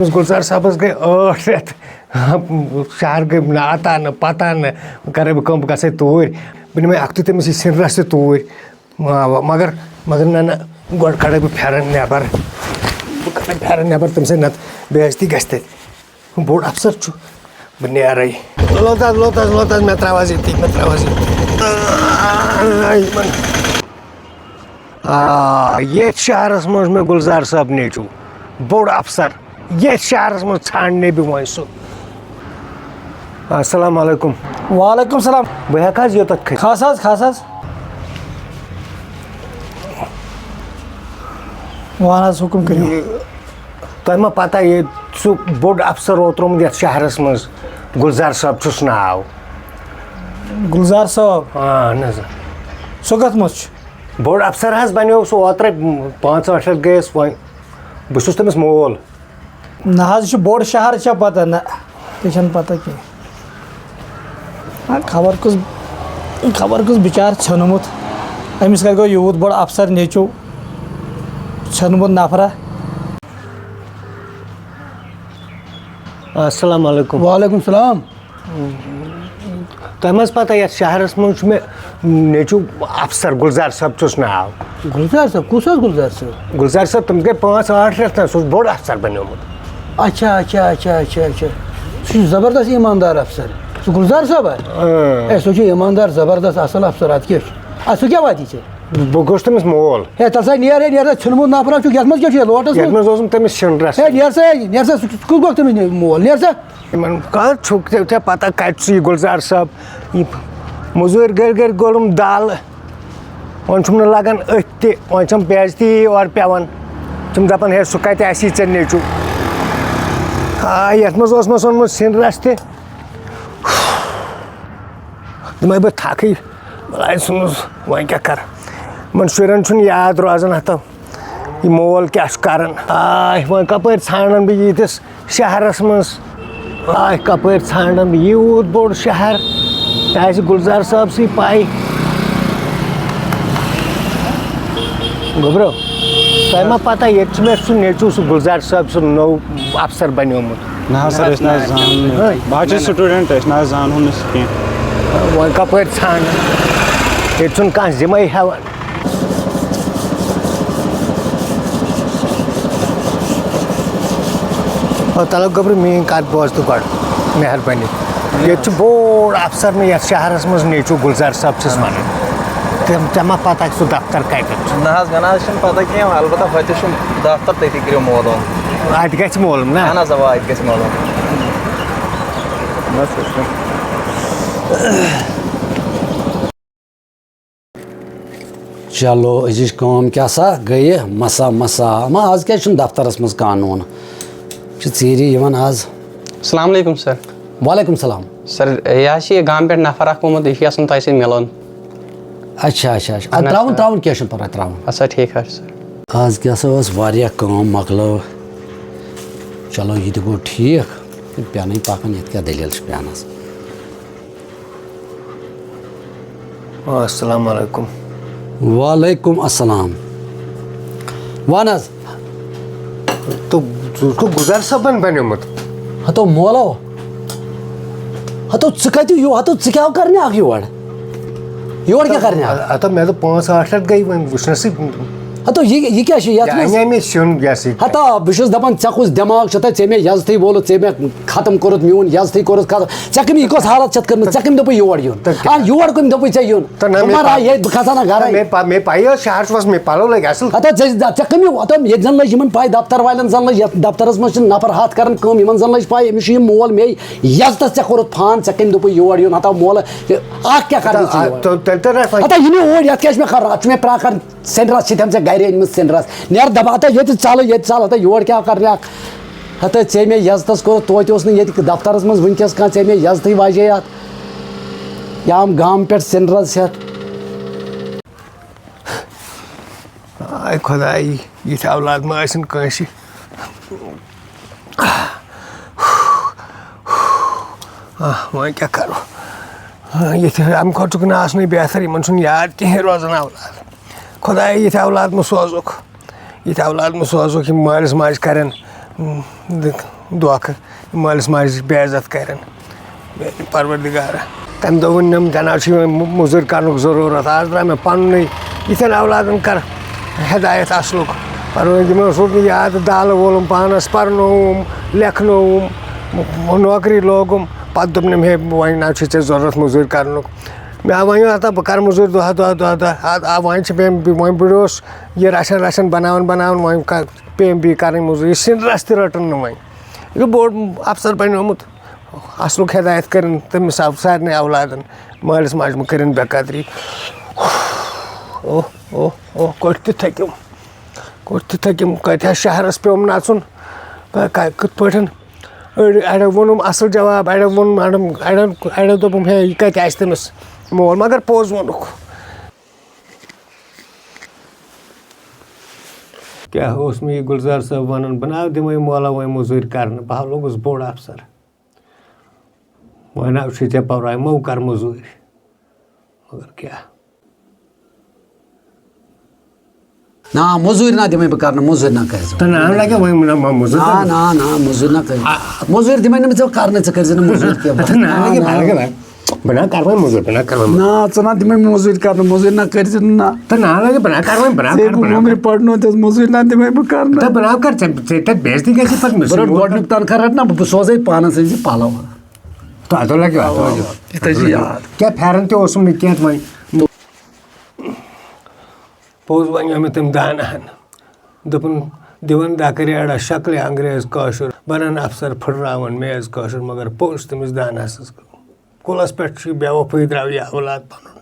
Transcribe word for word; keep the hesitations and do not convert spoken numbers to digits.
گُلزار صٲبَس گٔے ٲٹھ رٮ۪تھ۔ شہر گٔے نہٕ اَتا نہٕ پَتا نہٕ۔ وۄنۍ کَرَے بہٕ کٲم، بہٕ گژھَے توٗرۍ۔ بہٕ نِمَے اَکھتُے تٔمِس یہِ سِنرَس تہِ توٗرۍ۔ آ، مگر، مگر نہ، نہ، گۄڈٕ کَڑَے بہٕ پھٮ۪رَن نٮ۪بَر۔ بہٕ کَڑَے پھٮ۪رَن نٮ۪بَر، تٔمۍ سۭتۍ نَتہٕ بے عزتی گژھِ تَتہِ۔ بوٚڑ اَفسَر چھُ، بہٕ نیرَے۔ لوٚت حظ، لوٚت حظ، لوٚت حظ، مےٚ ترٛاو حظ ییٚتی، مےٚ ترٛاو حظ ییٚتی۔ آ، ییٚتھۍ شہرَس منٛز مےٚ گُلزار صٲب نیٚچوٗ، بوٚڑ اَفسَر۔ ییٚتھۍ شہرَس منٛز ژھانٛڈ نٮ۪بہِ وۄنۍ سُہ۔ السلام علیکم۔ وعلیکم السلام۔ بہٕ ہٮ۪کہٕ حظ یوٚتَتھ کھٔسِتھ؟ کھس حظ، کھس حظ۔ وَن حظ، حُکُم کٔرِو۔ یہِ، تۄہہِ ما پَتہ ییٚتہِ سُہ بوٚڑ اَفسَر اوترومُت یَتھ شہرَس منٛز؟ گُلزار صٲب چھُس ناو۔ گُلزار صٲب؟ اَہَن حظ۔ سُہ کَتھ منٛز چھُ؟ بوٚڑ اَفسَر حظ بَنیو سُہ اوترَے، پانٛژھ ٲٹھ رٮ۪تھ گٔیَس وۄنۍ۔ بہٕ چھُس تٔمِس مول۔ نہ حظ، یہِ چھُ بوٚڑ شہر، چھےٚ پَتہ؟ نہ، تہِ چھَنہٕ پَتہ کینٛہہ۔ آ، خبر کُس، خبر کُس بِچار ژھیوٚنمُت۔ أمِس کَتہِ گوٚو یوٗت بوٚڑ اَفسَر نیٚچوٗ، ژھیوٚنمُت نفرا۔ السلام علیکم۔ وعلیکم السلام۔ تۄہہِ ما حظ پَتہ، یَتھ شہرَس منٛز چھُ مےٚ نیٚچوٗ اَفسَر، گُلزار صٲب چھُس ناو۔ گُلزار صٲب؟ کُس حظ گُلزار صٲب؟ گُلزار صٲب، تٔمِس گٔے پانٛژھ ٲٹھ رٮ۪تھ نہ، سُہ اوس بوٚڑ اَفسَر بَنیومُت۔ اچھا، اچھا، اچھا، اچھا، اچھا۔ سُہ چھُ زبردست ایٖماندار اَفسَر۔ سُہ گُلزار صٲب ہا؟ اۭں۔ اے، سُہ چھُ ایٖماندار، زبردست، اَصٕل اَفسَر۔ اَدٕ کیٛاہ چھُ؟ اَدٕ سُہ کیٛاہ واتہِ ژےٚ؟ بہٕ گوٚژھ تٔمِس مول۔ ہے، تَلہٕ سا نیر، ہے، نیر سا، ژھیوٚنمُت نفرا چھُکھ، یَتھ منٛز کیٛاہ چھُ یہِ لوٹَس یَتھ منٛز؟ منٛز اوسُم تٔمِس سِنرَس۔ ہے، نیر سا، ہے، نیر سا، سُہ کُس گوٚو تٔمِس مول؟ نیر سا۔ یِمَن کَتھ چھُکھ ژےٚ، ژےٚ پَتہ کَتہِ چھُ یہِ گُلزار صٲب؟ یہِ مٔزوٗرۍ گٔرۍ گٔرۍ گوٚلُم دالہٕ۔ وۄنۍ چھُم نہٕ لَگان أتھۍ تہِ، وۄنۍ چھَم بے عزتی یی اورٕ پٮ۪وان۔ تِم دَپَن، "ہے، سُہ کَتہِ آسی ژےٚ نیٚچوٗ؟" آ، یَتھ منٛز اوس مےٚ سوٗنمُت سِنرَس تہِ۔ دوٚپمَے، "بہٕ تھَکٕے، بَلاے ژھٕنُس، وۄنۍ کیٛاہ کَرٕ؟" یِمَن شُرٮ۪ن چھُنہٕ یاد روزان ہَتو۔ یہِ مول کیٛاہ چھُ کَران؟ آے، وۄنۍ کَپٲرۍ ژھانٛڈَن بہٕ ییٖتِس شہرَس منٛز؟ آے، کَپٲرۍ ژھانٛڈَن بہٕ یوٗت بوٚڑ شہر؟ تۄہہِ آسہِ گُلزار صٲبسٕے پَے۔ گوٚبرو، تۄہہِ ما پَتہ، ییٚتہِ چھُ مےٚ سُہ نیٚچوٗ، سُہ گُلزار صٲب، سُہ نوٚو اَفسَر بَنیومُت۔ نہ حظ سَر، أسۍ نہ حظ زانو نہٕ۔ ہٕے۔ بہٕ حظ چھُس سٹوٗڈنٛٹ، أسۍ نہ حظ زانہون نہٕ سُہ کینٛہہ۔ وۄنۍ کَپٲرۍ ژھانٛڈَن؟ ییٚتہِ چھُنہٕ کانٛہہ ذِمَے ہٮ۪وان۔ آ، طلب گوٚبرٕ، میٛٲنۍ کَتھ بوز تہٕ گۄڈٕ، مہربٲنی۔ ییٚتہِ چھُ بوٚڑ اَفسَر مےٚ یَتھ شہرَس منٛز نیٚچوٗ گُلزار صٲب چھِس وَنان۔ تٔمۍ، ژےٚ ما پَتہ سُہ دفتر کَتٮ۪تھ چھُ؟ نہ حظ، مےٚ نہ حظ چھُنہٕ پَتہ کینٛہہ، البتہ ہۄتہِ چھُم دفتر، تٔتی کٔرِو معلوٗم۔ اَتہِ گژھِ معلوٗم نا؟ اہن حظ، اَوا، اَتہِ گژھِ معلوٗم۔ بس، بس، بس۔ چلو، أزِچ کٲم کیٛاہ سا گٔیہِ؟ مسا، مسا۔ اما، آز کیٛازِ چھُنہٕ دفترس منٛز قانوٗن؟ چھِ ژیٖری یِوان آز۔ السلام علیکم سر۔ وعلیکم السلام۔ سر، یہِ حظ چھِ یہِ گامہٕ پٮ۪ٹھ نفر اکھ آمُت، یہِ چھُ یژھان تۄہہِ سۭتۍ مِلُن۔ اچھا، اچھا، اچھا۔ اَدٕ اہن حظ ترٛاوُن، سر۔ ترٛاوُن، کینٛہہ چھُنہٕ پرواے، ترٛاوُن۔ اچھا، ٹھیٖک حظ چھُ سر۔ آز کیٛاہ سا ٲس، واریاہ کٲم مۄکلٲو۔ چلو، یہِ تہِ گوٚو ٹھیٖک۔ پٮ۪نٕے پکان، یَتھ کیٛاہ دٔلیٖل چھِ پٮ۪نَس؟ السلام علیکم۔ وعلیکم السلام۔ وَن حظ۔ تو، تو گُلزار صٲبَن بَنیومُت۔ ہَتو مولو۔ ہَتو ژٕ کَتہِ یو-، ہَتو ژٕ کیٛاہ کَرنہِ آکھ یور؟ یور کیٛاہ کَرنہِ آکھ؟ ہَتو مےٚ دوٚپ پانٛژھ ٲٹھ رٮ۪تھ گٔے وۄنۍ وٕچھنَسٕے۔ ہَتو یہِ، یہِ کیٛاہ چھُ یَتھ یہِ منٛز؟ اَنے مےٚ سیُن یہِ ہسا یہِ۔ ہَتو بہٕ چھُس دَپان ژےٚ کُس دٮ۪ماغ چھُ تَتہِ؟ ژےٚ مےٚ یَزتھٕے وولُت، ژےٚ مےٚ ختم کوٚرُتھ میون یَزتھٕے کوٚرُتھ ختم۔ ژےٚ کٔمۍ یہِ کۄس حالت چھَتھ کٔرمٕژ؟ ژےٚ کٔمۍ دوٚپُے یور یُن؟ تہٕ کیٛاہ؟ آ، یور کٔمۍ دوٚپُے ژےٚ یُن؟ تہٕ نہ، بہٕ مےٚ ما پَے۔ راے ییٚتہِ، بہٕ کھسہٕ ہا نہ گرے۔ مےٚ پَ-، مےٚ پَیی ٲس شہر چھُ بَس مےٚ پَلو لٲگۍ اَصٕل۔ ہَتہ ژےٚ، ژےٚ کٔمۍ یِم، ہَتہ ییٚتہِ زَن لٔج یِمَن پَے، دفتر والٮ۪ن زَن لٔج، یَتھ دفترَس منٛز چھِ نفر ہَتھ کَران کٲم، یِمَن زَن لٔج پَے، أمِس چھُ یہِ مول مے یَزتَس ژےٚ کوٚرُتھ فان، ژےٚ کٔمۍ دوٚپُے یور یُن؟ ہَتہ مولہٕ، اَکھ کیٛاہ کَرنہِ ژٕ تہٕ، یور؟ تہٕ، تیٚلہِ تَر نہ وۄنۍ۔ ہَتہ یہِ نہٕ اوٗرۍ، یَتھ کیٛاہ چھِ مےٚ کَرُن؟ اَتھ چھُ مےٚ پرٛاکھ کَرُن۔ سِنرَس چھِ تٔمۍ ژےٚ گَرے أنۍمٕژ سِنرَس۔ نیر دَبہٕ، ہَتہ ییٚتہِ ژَلہٕ، ییٚتہِ ژَلہٕ، ہَتہ یور کیٛاہ کَرنہِ اَکھ؟ ہَتہ ژےٚ مےٚ یَزتَس کوٚرُتھ، توتہِ اوس نہٕ ییٚتہِ دفترَس منٛز وٕنکیٚس کانٛہہ، ژےٚ مےٚ یَزتھٕے واجے اَتھ۔ یہِ آم گامہٕ پٮ۪ٹھ سِنرَس ہٮ۪تھ۔ آے خۄداے، یِتھۍ اولاد ما ٲسِن کٲنٛسہِ۔ آہ، وۄنۍ کیٛاہ کَرو؟ یِتھۍ، اَمہِ کھۄتہٕ چھُکھ نہٕ آسنٕے بہتر، یِمَن چھُنہٕ یاد کِہیٖنۍ روزان اولاد۔ خۄدایا، یِتھۍ اولاد مہٕ سوزُکھ، یِتھۍ اولاد مہٕ سوزُکھ، یِم مٲلِس ماجہِ کَرن دِ-، دھوکہٕ، مٲلِس ماجہِ بے عزت کَرن۔ میٛانہِ پروردگارا، تَمہِ دۄہ ووٚن مےٚ، جناب، چھُ یِمَن مُ-، مٔزوٗرۍ کَرنُک ضروٗرت۔ آز درٛاو مےٚ پَنُنُے یِتھٮ۪ن اولادَن کَر ہدایت اَصلُک۔ پَرُن یِمَن اوسُکھ نہٕ یاد، دالہٕ وولُم پانَس، پَرنووُم، لیکھنووُم، نوکری لوگُم۔ پَتہٕ دوٚپ نہٕ مےٚ، ہے، وۄنۍ نہ چھُ ژےٚ ضروٗرت مٔزوٗرۍ کَرنُک۔ مےٚ آو وۄنۍ یوٗتاہ، بہٕ کَرٕ مٔزوٗرۍ دۄہ دۄہ، دۄہ دۄہ۔ اَدٕ آو وۄنۍ چھِ مےٚ، وۄنۍ بٔڑیوس یہِ رَچھان رَچھان بَناوان بَناوان وۄنۍ کَر پیٚیَم بیٚیہِ کَرٕنۍ مٔزوٗرۍ، یہِ سِنۍ رَژھ تہِ رَٹَن نہٕ وۄنۍ۔ یہِ چھُ بوٚڑ اَفسَر بَنیومُت، اَصلُک ہدایت کٔرِن تٔمِس آو سارنٕے اولادَن، مٲلِس ماجہِ مہٕ کٔرِن بے قدری۔ اوہ، اوہ، اوہ، کوٚٹھۍ تہِ تھٔکِم، کوٚٹھۍ تہِ تھٔکِم، کَتہِ حظ شہرَس پیوٚم نَژُن، کا-، کا-، کِتھ پٲٹھۍ؟ أڑۍ، اَڑٮ۪و ووٚنُم اَصٕل جواب، اَڑٮ۪و ووٚنُم، اَڑٮ۪ن، اَڑٮ۪ن، اَڑٮ۪و دوٚپُم، ہے، یہِ کَتہِ آسہِ تٔمِس مول، مگر پوٚز ووٚنُکھ۔ کیٛاہ اوس مےٚ یہِ گُلزار صٲب وَنان؟ بہٕ نہ دِمَے مولا وۄنۍ مٔزوٗرۍ کَرنہٕ، بہٕ ہا لوٚگُس بوٚڑ اَفسَر۔ وۄنۍ نہ چھُے ژےٚ پَرواے، مو کَر مٔزوٗرۍ۔ مگر کیٛاہ؟ نہ، مٔزوٗرۍ نہ دِمَے بہٕ کَرنہٕ، مٔزوٗرۍ نہ کٔرۍ زِ۔ تہٕ نہ لَگہِ وۄنۍ نہ، مہ-، مٔزوٗرۍ نہ، نہ۔ نہ، نہ، مٔزوٗرۍ نہ کٔرۍ۔ آ۔ مٔزوٗرۍ دِمَے نہٕ بہٕ ژےٚ کَرنہٕ، ژٕ کٔرۍ زِ نہٕ مٔزوٗرۍ کینٛہہ۔ تہٕ نہ لَگہِ، نہ لَگہِ، نہ۔ بہٕ نہ کَرٕ وۄنۍ مٔزوٗرۍ، بہٕ نہ کَرٕ وۄنۍ مٔزوٗرۍ۔ نہ، ژٕ نہ دِمَے مٔزوٗرۍ کَرنہٕ، مٔزوٗرۍ نہ کٔرۍ زِ نہ۔ تہٕ نہ لَگہِ، بہٕ نہ کَرٕ وۄنۍ، بہٕ نہ ژےٚ کَرٕ، بہٕ بہٕ نہ وُمرِ کَرٕ۔ پَرنو تہِ حظ، مٔزوٗرۍ نہ دِمَے بہٕ کَرنہٕ۔ تہٕ بہٕ نہ کَرٕ، ژےٚ، ژےٚ تَتہِ بے عزتی گژھِ پَتہٕ مےٚ بہٕ رَٹہٕ سۭتۍ۔ گۄڈٕنیُک تنخواہ رَٹہٕ نہ، بہٕ، بہٕ سوزَے پانَس أنۍ زِ پَلو۔ تہٕ اَتھ لَگہِ، اَتھ لَگہِ۔ یہِ تھٲے زِ یاد۔ کیٛاہ پھٮ۪رَن تہِ اوسُم نہٕ کینٛہہ وۄنۍ۔ پوٚز وَنیو مےٚ تٔمۍ داناہَن۔ دوٚپُن، دِوان دَکہٕ ریڑا شکلہِ انگریز کٲشُر، بَنان افسر پھٕٹراوان میز کٲشُر، مگر پوٚز تٔمِس داناہَس حظ۔ کُلَس پٮ۪ٹھ چھُ یہِ بے وفٲیی، درٛاو یہِ اولاد پَنُن۔